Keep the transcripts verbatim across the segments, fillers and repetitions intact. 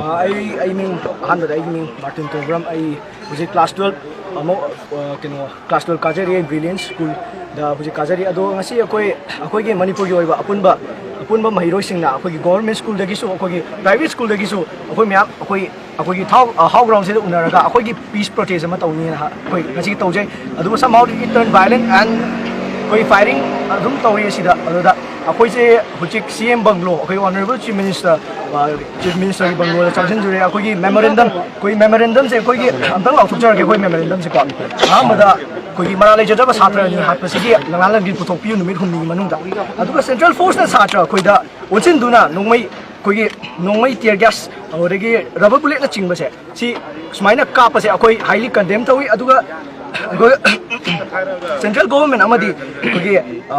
ꯑ, ꯑꯩ ꯑꯩ ꯃꯤꯡ ꯑꯍꯥꯟꯕꯗ ꯑꯩꯒꯤ ꯃꯤꯡ ꯃꯥꯔꯇꯤꯟ ꯇꯣꯡꯕ꯭ꯔꯝ꯫ ꯑꯩ ꯍꯧꯖꯤꯛ ꯀ꯭ꯂꯥꯁ ꯇꯨꯌꯦꯜꯞ ꯑꯃꯨꯛ, ꯑ, ꯀꯩꯅꯣ, ꯀ꯭ꯂꯥꯁ ꯇꯨꯌꯦꯜꯞ ꯀꯥꯖꯔꯤ꯫ ꯑꯩ ꯕ꯭ꯔꯤꯂꯤꯌꯟ ꯁ꯭ꯀꯨꯜꯗ ꯍꯧꯖꯤꯛ ꯀꯥꯖꯔꯤ꯫ ꯑꯗꯣ ꯉꯁꯤ ꯑꯩꯈꯣꯏ ꯑꯩꯈꯣꯏꯒꯤ ꯃꯅꯤꯄꯨꯔꯒꯤ ꯑꯣꯏꯕ ꯑꯄꯨꯟꯕ ꯑꯄꯨꯟꯕ ꯃꯍꯩꯔꯣꯏꯁꯤꯡꯅ ꯑꯩꯈꯣꯏꯒꯤ ꯒꯣꯕꯔꯃꯦꯟ ꯁ꯭ꯀꯨꯜꯗꯒꯤꯁꯨ, ꯑꯩꯈꯣꯏꯒꯤ ꯄ꯭ꯔꯥꯏꯚꯦꯠ ꯁ꯭ꯀꯨꯜꯗꯒꯤꯁꯨ ꯑꯩꯈꯣꯏ ꯃꯌꯥꯝ ꯑꯩꯈꯣꯏ ꯑꯩꯈꯣꯏꯒꯤ ꯊꯥꯎ, ꯑ, ꯍꯥꯎ ꯒ꯭ꯔꯥꯎꯟꯁꯤꯗ ꯎꯅꯔꯒ ꯑꯩꯈꯣꯏꯒꯤ ꯄꯤꯁ ꯄ꯭ꯔꯣꯇꯦꯁ ꯑꯃ ꯇꯧꯅꯤꯅ ꯍꯥ-, ꯑꯩꯈꯣꯏ ꯉꯁꯤ ꯇꯧꯖꯩ꯫ ꯑꯗꯨꯕꯨ somehow it turned violent and ꯑꯩꯈꯣꯏ ꯐꯥꯏꯔꯤꯡ ꯑꯗꯨꯝ ꯇꯧꯔꯤ ꯑꯁꯤꯗ꯫ ꯑꯗꯨꯗ ꯑꯩꯈꯣꯏꯁꯦ ꯍꯧꯖꯤꯛ ꯁꯤ ꯑꯦꯝ ꯕꯪꯒ꯭ꯂꯣ, ꯑꯩꯈꯣꯏ ꯑꯣꯅꯔꯦꯕꯜ ꯆꯤꯐ ꯃꯤꯅꯤꯁꯇꯔ, ꯑ, ꯆꯤꯐ ꯃꯤꯅꯤꯁꯇꯔꯒꯤ ꯕꯪꯒ꯭ꯂꯣꯗ ꯆꯪꯁꯤꯟꯖꯔꯦ꯫ ꯑꯩꯈꯣꯏꯒꯤ ꯃꯦꯃꯣꯔꯦꯟꯗꯝ, ꯑꯩꯈꯣꯏ ꯃꯦꯃꯣꯔꯦꯟꯗꯝꯁꯦ ꯑꯩꯈꯣꯏꯒꯤ ꯑꯝꯇꯪ ꯂꯥꯎꯊꯣꯛꯆꯔꯒꯦ꯫ ꯑꯩꯈꯣꯏ ꯃꯦꯃꯣꯔꯦꯟꯗꯝꯁꯦꯀꯣ, ꯑꯍꯥꯟꯕꯗ ꯑꯩꯈꯣꯏꯒꯤ ꯃꯔꯥꯜ ꯂꯩꯖꯗꯕ ꯁꯥꯇ꯭ꯔ ꯑꯅꯤ ꯍꯥꯠꯄꯁꯤꯒꯤ ꯂꯪꯂꯥ ꯂꯪꯖꯤꯟ ꯄꯨꯊꯣꯛꯄꯤꯌꯨ ꯅꯨꯃꯤꯠ ꯍꯨꯝꯅꯤꯒꯤ ꯃꯅꯨꯡꯗ꯫ ꯑꯗꯨꯒ ꯁꯦꯟꯇ꯭ꯔꯦꯜ ꯐꯣꯔꯁꯅ ꯁꯥꯇ꯭ꯔ ꯑꯩꯈꯣꯏꯗ ꯑꯣꯟꯁꯤꯟꯗꯨꯅ ꯅꯣꯡꯃꯩ, ꯑꯩꯈꯣꯏꯒꯤ ꯅꯣꯡꯃꯩ, tear gas, ꯑꯗꯨꯗꯒꯤ rubber bulletꯅꯆꯤꯡꯕꯁꯦ, ꯁꯤ ꯁꯨꯃꯥꯏꯅ ꯀꯥꯞꯄꯁꯦ ꯑꯩꯈꯣꯏ highly condemn ꯇꯧꯏ꯫ ꯑꯗꯨꯒ ꯑꯩꯈꯣꯏ ꯁꯦꯟꯇ꯭ꯔꯦꯜ ꯒꯣꯚꯔꯟꯃꯦꯟꯠ ꯑꯃꯗꯤ ꯑꯩꯈꯣꯏꯒꯤ, ꯑ,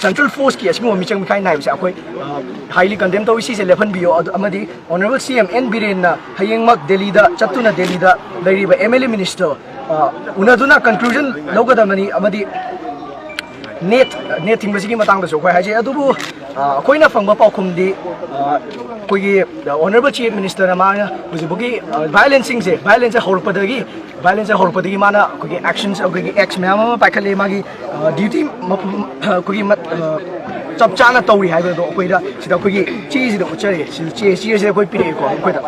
ꯁꯦꯟꯇ꯭ꯔꯦꯜ ꯐꯣꯔꯁꯀꯤ ꯑꯁꯤꯒꯨꯝꯕ ꯃꯤꯆꯪ ꯃꯤꯈꯥꯏ ꯅꯥꯏꯕꯁꯦ ꯑꯩꯈꯣꯏ, ꯑ, highly condemn ꯇꯧꯏ꯫ ꯁꯤꯁꯦ ꯂꯦꯞꯍꯟꯕꯤꯌꯣ꯫ ꯑꯗꯨ ꯑꯃꯗꯤ ꯑꯣꯅꯔꯦꯕꯜ ꯁꯤ ꯑꯦꯝ ꯑꯦꯟ ꯕꯤꯔꯦꯟꯅ ꯍꯌꯦꯡꯃꯛ ꯗꯦꯜꯂꯤꯗ ꯆꯠꯇꯨꯅ ꯗꯦꯜꯂꯤꯗ ꯂꯩꯔꯤꯕ ꯑꯦꯝ ꯑꯦꯜ ꯑꯦ ꯃꯤꯅꯤꯁꯇꯔ, ꯑ, ꯎꯅꯗꯨꯅ conclusion ꯂꯧꯒꯗꯕꯅꯤ꯫ ꯑꯃꯗꯤ ꯅꯦꯠ, ꯅꯦꯠ ꯊꯤꯡꯕꯁꯤꯒꯤ ꯃꯇꯥꯡꯗꯁꯨ ꯑꯩꯈꯣꯏ ꯍꯥꯏꯖꯩ꯫ ꯑꯗꯨꯕꯨ, ꯑ, ꯑꯩꯈꯣꯏꯅ ꯐꯪꯕ ꯄꯥꯎꯈꯨꯝꯗꯤ, ꯑ, ꯑꯩꯈꯣꯏꯒꯤ, ꯑ, ꯑꯣꯅꯔꯦꯕꯜ ꯆꯤꯐ ꯃꯤꯅꯤꯁꯇꯔꯅ ꯃꯥꯅ ꯍꯧꯖꯤꯛꯐꯥꯎꯒꯤ, ꯑ, violence ꯁꯤꯡꯁꯦ, violence ꯁꯦ ꯍꯧꯔꯛꯄꯗꯒꯤ, violence ꯁꯦ ꯍꯧꯔꯛꯄꯗꯒꯤ ꯃꯥꯅ ꯑꯩꯈꯣꯏꯒꯤ actions, ꯑꯩꯈꯣꯏꯒꯤ acts ꯃꯌꯥꯝ ꯑꯃ ꯄꯥꯏꯈꯠꯂꯦ꯫ ꯃꯥꯒꯤ, ꯑ, duty ꯃꯄꯨ-, ꯑꯩꯈꯣꯏꯒꯤ ꯃꯠ-, ꯑ, ꯆꯞ ꯆꯥꯅ ꯇꯧꯔꯤ ꯍꯥꯏꯕꯗꯣ ꯑꯩꯈꯣꯏꯗ ꯁꯤꯗ ꯑꯩꯈꯣꯏꯒꯤ ꯆꯦꯁꯤꯗ ꯎꯠꯆꯔꯤ꯫ ꯁꯤ ꯆꯦ, ꯆꯦꯁꯤꯗ ꯑꯩꯈꯣꯏ ꯄꯤꯔꯛꯑꯦꯀꯣ ꯑꯩꯈꯣꯏꯗ꯫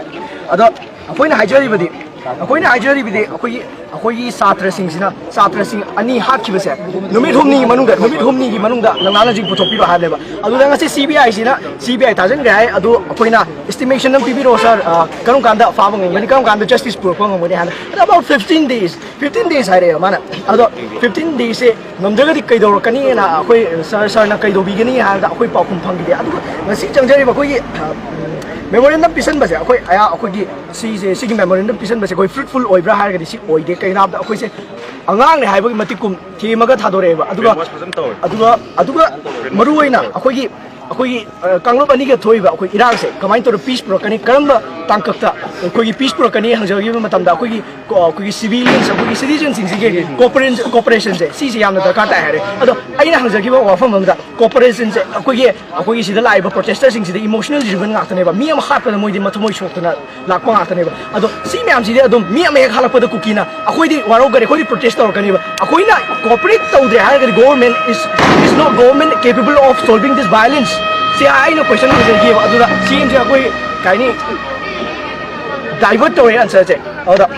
ꯑꯗꯣ ꯑꯩꯈꯣꯏꯅ ꯍꯥꯏꯖꯔꯤꯕꯗꯤ, ꯑꯩꯈꯣꯏꯅ ꯍꯥꯏꯖꯔꯤꯕꯗꯤ ꯑꯩꯈꯣꯏꯒꯤ, ꯑꯩꯈꯣꯏꯒꯤ ꯁꯥꯇ꯭ꯔꯁꯤꯡꯁꯤꯅ, ꯁꯥꯇ꯭ꯔꯁꯤꯡ ꯑꯅꯤ ꯍꯥꯠꯈꯤꯕꯁꯦ ꯅꯨꯃꯤꯠ ꯍꯨꯝꯅꯤꯒꯤ ꯃꯅꯨꯡꯗ, ꯅꯨꯃꯤꯠ ꯍꯨꯝꯅꯤꯒꯤ ꯃꯅꯨꯡꯗ ꯂꯪꯂꯥ ꯂꯪꯖꯤꯡ ꯄꯨꯊꯣꯛꯄꯤꯔꯣ ꯍꯥꯏꯕꯅꯦꯕ꯫ ꯑꯗꯨꯗ ꯉꯁꯤ ꯁꯤ ꯕꯤ ꯑꯥꯏꯁꯤꯅ, ꯁꯤ ꯕꯤ ꯑꯥꯏ ꯊꯥꯖꯤꯟꯈ꯭ꯔꯦ ꯍꯥꯏ꯫ ꯑꯗꯨ ꯑꯩꯈꯣꯏꯅ estimation ꯑꯃ ꯄꯤꯕꯤꯔꯛꯑꯣ ꯁꯥꯔ, ꯑ, ꯀꯔꯝ ꯀꯥꯟꯗ ꯐꯥꯕ ꯉꯝꯒꯅꯤ, ꯀꯔꯝ ꯀꯥꯟꯗ justice ꯄꯨꯔꯛꯄ ꯉꯝꯒꯅꯤ ꯍꯥꯏꯅ꯫ About fifteen days, fifteen days ꯍꯥꯏꯔꯛꯑꯦ ꯃꯥꯅ꯫ ꯑꯗꯣ fifteen days ꯁꯦ ꯉꯝꯗ꯭ꯔꯒꯗꯤ ꯀꯩꯗꯧꯔꯛꯀꯅꯤꯅ ꯑꯩꯈꯣꯏ ꯁꯥꯔ, ꯁꯥꯔꯅ ꯀꯩꯗꯧꯕꯤꯒꯅꯤ ꯍꯥꯏꯕꯗ ꯑꯩꯈꯣꯏ ꯄꯥꯎꯈꯨꯝ ꯐꯪꯈꯤꯗꯦ꯫ ꯑꯗꯨꯒ ꯉꯁꯤ ꯆꯪꯖꯔꯤꯕ ꯑꯩꯈꯣꯏꯒꯤ, ꯑ, memorandum ꯄꯤꯁꯟꯕꯁꯦ ꯑꯩꯈꯣꯏ ꯑꯌꯥ-, ꯑꯩꯈꯣꯏꯒꯤ ꯁꯤꯁꯦ, ꯁꯤꯒꯤ memorandum ꯄꯤꯁꯟꯕꯁꯦ ꯑꯩꯈꯣꯏ fruitful ꯑꯣꯏꯕ꯭ꯔꯥ ꯍꯥꯏꯔꯒꯗꯤ ꯁꯤ ꯑꯣꯏꯗꯦ꯫ ꯀꯩꯒꯤꯅꯣ ꯍꯥꯏꯕꯗ ꯑꯩꯈꯣꯏꯁꯦ ꯑꯉꯥꯡꯅꯦ ꯍꯥꯏꯕꯒꯤ ꯃꯇꯤꯛ ꯀꯨꯝ ꯊꯦꯝꯃꯒ ꯊꯥꯗꯣꯔꯛꯑꯦꯕ꯫ ꯑꯗꯨꯒ, brainwash ꯐꯖꯅ ꯇꯧꯔꯦ꯫ ꯑꯗꯨꯒ, ꯑꯗꯨꯒ ꯃꯔꯨ ꯑꯣꯏꯅ ꯑꯩꯈꯣꯏꯒꯤ ꯑꯩꯈꯣꯏꯒꯤ ꯑ, ꯀꯥꯡꯂꯨꯞ ꯑꯅꯤꯒ ꯊꯣꯛꯏꯕ ꯑꯩꯈꯣꯏ ꯏꯔꯥꯡꯁꯦ ꯀꯃꯥꯏꯅ ꯇꯧꯔ ꯄꯤꯁ ꯄꯨꯔꯛꯀꯅꯤ, ꯀꯔꯝꯕ ꯇꯥꯡꯀꯛꯇ ꯑꯩꯈꯣꯏꯒꯤ ꯄꯤꯁ ꯄꯨꯔꯛꯀꯅꯤ ꯍꯪꯖꯈꯤꯕ ꯃꯇꯝꯗ ꯑꯩꯈꯣꯏꯒꯤ ꯀꯣ- ꯑꯩꯈꯣꯏꯒꯤ ꯁꯤꯚꯤꯂꯤꯌꯟꯁ, ꯑꯩꯈꯣꯏꯒꯤ ꯁꯤꯇꯤꯖꯟꯁꯤꯡꯁꯤꯒꯤ ꯀꯣꯄꯔꯦꯁꯟꯁꯦ ꯁꯤꯁꯦ ꯌꯥꯝꯅ ꯗꯔꯀꯥꯔ ꯇꯥꯏ ꯍꯥꯏꯔꯦ꯫ ꯑꯗꯣ ꯑꯩꯅ ꯍꯪꯖꯈꯤꯕ ꯋꯥꯐꯝ ꯑꯃꯗ, ꯀꯣꯄꯔꯦꯁꯟꯁꯦ ꯑꯩꯈꯣꯏꯒꯤ ꯑꯩꯈꯣꯏꯒꯤ ꯁꯤꯗ ꯂꯥꯛꯏꯕ ꯄ꯭ꯔꯣꯇꯦꯁꯇꯔꯁꯤꯡꯁꯤꯗ ꯏꯃꯣꯁꯅꯦꯜ ꯗ꯭ꯔꯤꯚꯟ ꯉꯥꯛꯇꯅꯦꯕ꯫ ꯃꯤ ꯑꯃ ꯍꯥꯠꯄꯗ ꯃꯣꯏꯗꯤ ꯃꯊꯃꯣꯏ ꯁꯣꯛꯇꯅ ꯂꯥꯛꯄ ꯉꯥꯛꯇꯅꯦꯕ꯫ ꯑꯗꯣ ꯁꯤ ꯃꯌꯥꯝꯁꯤꯗꯤ ꯑꯗꯨꯝ ꯃꯤ ꯑꯃ ꯍꯦꯛ ꯍꯥꯠꯂꯛꯄꯗ ꯀꯨꯀꯤꯅ ꯑꯩꯈꯣꯏꯗꯤ ꯋꯥꯔꯧꯒꯅꯤ, ꯑꯩꯈꯣꯏꯗꯤ ꯄ꯭ꯔꯣꯇꯦꯁ ꯇꯧꯔꯛꯀꯅꯦꯕ꯫ ꯑꯩꯈꯣꯏꯅ ꯀꯣꯑꯣꯄꯔꯦꯠ ꯇꯧꯗ꯭ꯔꯦ ꯍꯥꯏꯔꯒꯗꯤ, government is is not government capable of solving this violence꯫ ꯁꯤ ꯑꯩꯅ ꯀꯣꯏꯁꯟ ꯍꯪꯖꯒꯦꯕ꯫ ꯑꯗꯨꯗ ꯁꯤ ꯑꯦꯝꯁꯦ ꯑꯩꯈꯣꯏ ꯀꯩ ꯍꯥꯏꯅꯤ, ꯗꯥꯏꯚꯔꯠ ꯇꯧꯔꯦ ꯑꯟꯁꯔꯁꯦ꯫ ꯑꯗꯨꯗ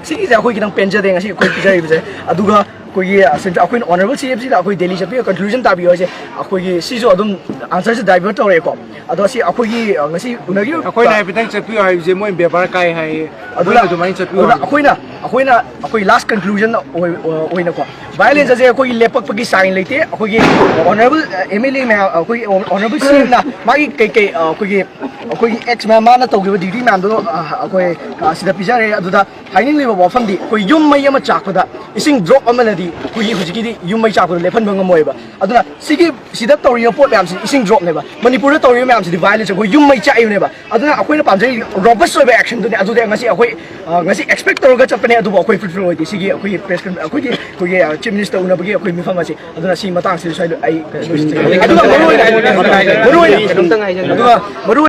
ꯁꯤꯒꯤꯁꯦ ꯑꯩꯈꯣꯏ ꯈꯤꯇꯪ ꯄꯦꯟꯖꯗꯦ ꯉꯁꯤ ꯑꯩꯈꯣꯏ ꯄꯤꯖꯔꯤꯕꯁꯦ꯫ ꯑꯗꯨꯒ ꯑꯩꯈꯣꯏꯒꯤ ꯁꯦꯟꯇ꯭ꯔ ꯑꯩꯈꯣꯏꯅ ꯑꯣꯅꯔꯦꯕꯜ ꯁꯤ ꯑꯦꯝꯁꯤꯗ ꯑꯩꯈꯣꯏ ꯗꯦꯜꯂꯤ ꯆꯠꯄꯤꯌꯣ, ꯀꯟꯀ꯭ꯂꯨꯖꯟ ꯇꯥꯕꯤꯌꯣ ꯍꯥꯏꯁꯦ꯫ ꯑꯩꯈꯣꯏꯒꯤ ꯁꯤꯁꯨ ꯑꯗꯨꯝ ꯑꯟꯁꯔꯁꯦ ꯗꯥꯏꯚꯔꯠ ꯇꯧꯔꯛꯑꯦꯀꯣ꯫ ꯑꯗꯣ ꯁꯤ ꯑꯩꯈꯣꯏꯒꯤ ꯑ, ꯉꯁꯤ ꯎꯅꯈꯤꯕ ꯑꯩꯈꯣꯏꯅ ꯍꯥꯏꯐꯦꯠꯇꯪ ꯆꯠꯄꯤꯌꯣ ꯍꯥꯏꯕꯁꯦ ꯃꯣꯏ ꯕꯦꯕꯥꯔ ꯀꯥꯏ ꯍꯥꯏꯌꯦ꯫ ꯑꯗꯨꯅ ꯑꯗꯨꯃꯥꯏꯅ ꯆꯠꯄꯤꯌꯣ ꯑꯗꯨꯅ ꯍꯥꯏꯕ꯫ ꯑꯩꯈꯣꯏꯅ ꯑꯩꯈꯣꯏꯅ ꯑꯩꯈꯣꯏ ꯂꯥꯁ ꯀꯟꯀ꯭ꯂꯨꯖꯟ ꯑꯣꯏꯅꯀꯣ, ꯚꯥꯏꯑꯣꯂꯦꯟꯁ ꯑꯁꯦ ꯑꯩꯈꯣꯏꯒꯤ ꯂꯦꯞꯄꯛꯄꯒꯤ ꯁꯥꯏꯟ ꯂꯩꯇꯦ꯫ ꯑꯩꯈꯣꯏꯒꯤ ꯑꯣꯅꯔꯦꯕꯜ ꯑꯦꯝ ꯑꯦꯜ ꯑꯦ ꯃꯌꯥꯝ, ꯑꯩꯈꯣꯏꯒꯤ ꯑꯣꯅꯔꯦꯕꯜ ꯁꯤ ꯑꯦꯝꯅ ꯃꯥꯒꯤ ꯀꯩꯀꯩ ꯑ, ꯑꯩꯈꯣꯏꯒꯤ ꯑꯩꯈꯣꯏꯒꯤ ꯑꯦꯛꯁ ꯃꯌꯥꯝ, ꯃꯥꯅ ꯇꯧꯈꯤꯕ ꯗ꯭ꯌꯨꯇꯤ ꯃꯌꯥꯝꯗꯣ ꯑ, ꯑꯩꯈꯣꯏ ꯑ, ꯁꯤꯗ ꯄꯤꯖꯔꯦ꯫ ꯑꯗꯨꯗ ꯍꯥꯏꯅꯤꯡꯂꯤꯕ ꯋꯥꯐꯝꯗꯤ, ꯑꯩꯈꯣꯏ ꯌꯨꯝ ꯃꯩ ꯑꯃ ꯆꯥꯛꯄꯗ ꯏꯁꯤꯡ ꯗ꯭ꯔꯣꯞ ꯑꯃꯅꯗꯤ ꯑꯩꯈꯣꯏꯒꯤ ꯍꯧꯖꯤꯛꯀꯤꯗꯤ ꯌꯨꯝ ꯃꯩ ꯆꯥꯛꯄꯗꯣ ꯂꯦꯞꯍꯟꯕ ꯉꯝꯃꯣꯏꯕ꯫ ꯑꯗꯨꯅ ꯁꯤꯒꯤ ꯁꯤꯗ ꯇꯧꯔꯤꯕ ꯄꯣꯠ ꯃꯌꯥꯝꯁꯤ ꯏꯁꯤꯡ ꯗ꯭ꯔꯣꯞꯅꯦꯕ꯫ ꯃꯅꯤꯄꯨꯔꯗ ꯇꯧꯔꯤꯕ ꯃꯌꯥꯝꯁꯤꯗꯤ ꯚꯥꯏꯑꯣꯂꯦꯟꯁ, ꯑꯩꯈꯣꯏ ꯌꯨꯝ ꯃꯩ ꯆꯥꯛꯏꯕꯅꯦꯕ꯫ ꯑꯗꯨꯅ ꯑꯩꯈꯣꯏꯅ ꯄꯥꯝꯖꯔꯤ ꯔꯣꯕꯁ ꯑꯣꯏꯕ ꯑꯦꯛꯁꯟꯗꯨꯅꯤ꯫ ꯑꯗꯨꯗꯤ ꯉꯁꯤ ꯑꯩꯈꯣꯏ ꯑ, ꯉꯁꯤ ꯑꯦꯛꯁꯄꯦꯛ ꯇꯧꯔꯒ ꯆꯠꯄꯅꯦ, ꯑꯗꯨꯕꯨ ꯑꯩꯈꯣꯏ ꯐꯨꯜꯐꯤꯜ ꯑꯣꯏꯗꯦ꯫ ꯁꯤꯒꯤ ꯑꯩꯈꯣꯏꯒꯤ ꯄ꯭ꯔꯦꯁ ꯀꯟ-, ꯑꯩꯈꯣꯏꯒꯤ ꯑꯩꯈꯣꯏꯒꯤ ꯆꯤꯐ ꯃꯤꯅꯤꯁꯇꯔ ꯎꯅꯕꯒꯤ ꯑꯩꯈꯣꯏ ꯃꯤꯐꯝ ꯑꯁꯤ꯫ ꯑꯗꯨꯅ ꯁꯤ ꯃꯇꯥꯡꯁꯤꯗ ꯁ꯭ꯋꯥꯏꯗ ꯑꯩ ꯂꯣꯏꯁꯤꯟꯖꯔꯒꯦ꯫ ꯑꯗꯨꯒ ꯃꯔꯨ ꯑꯣꯏꯅ ꯃꯔꯨ ꯑꯣꯏꯅ ꯑꯗꯨꯒ ꯃꯔꯨ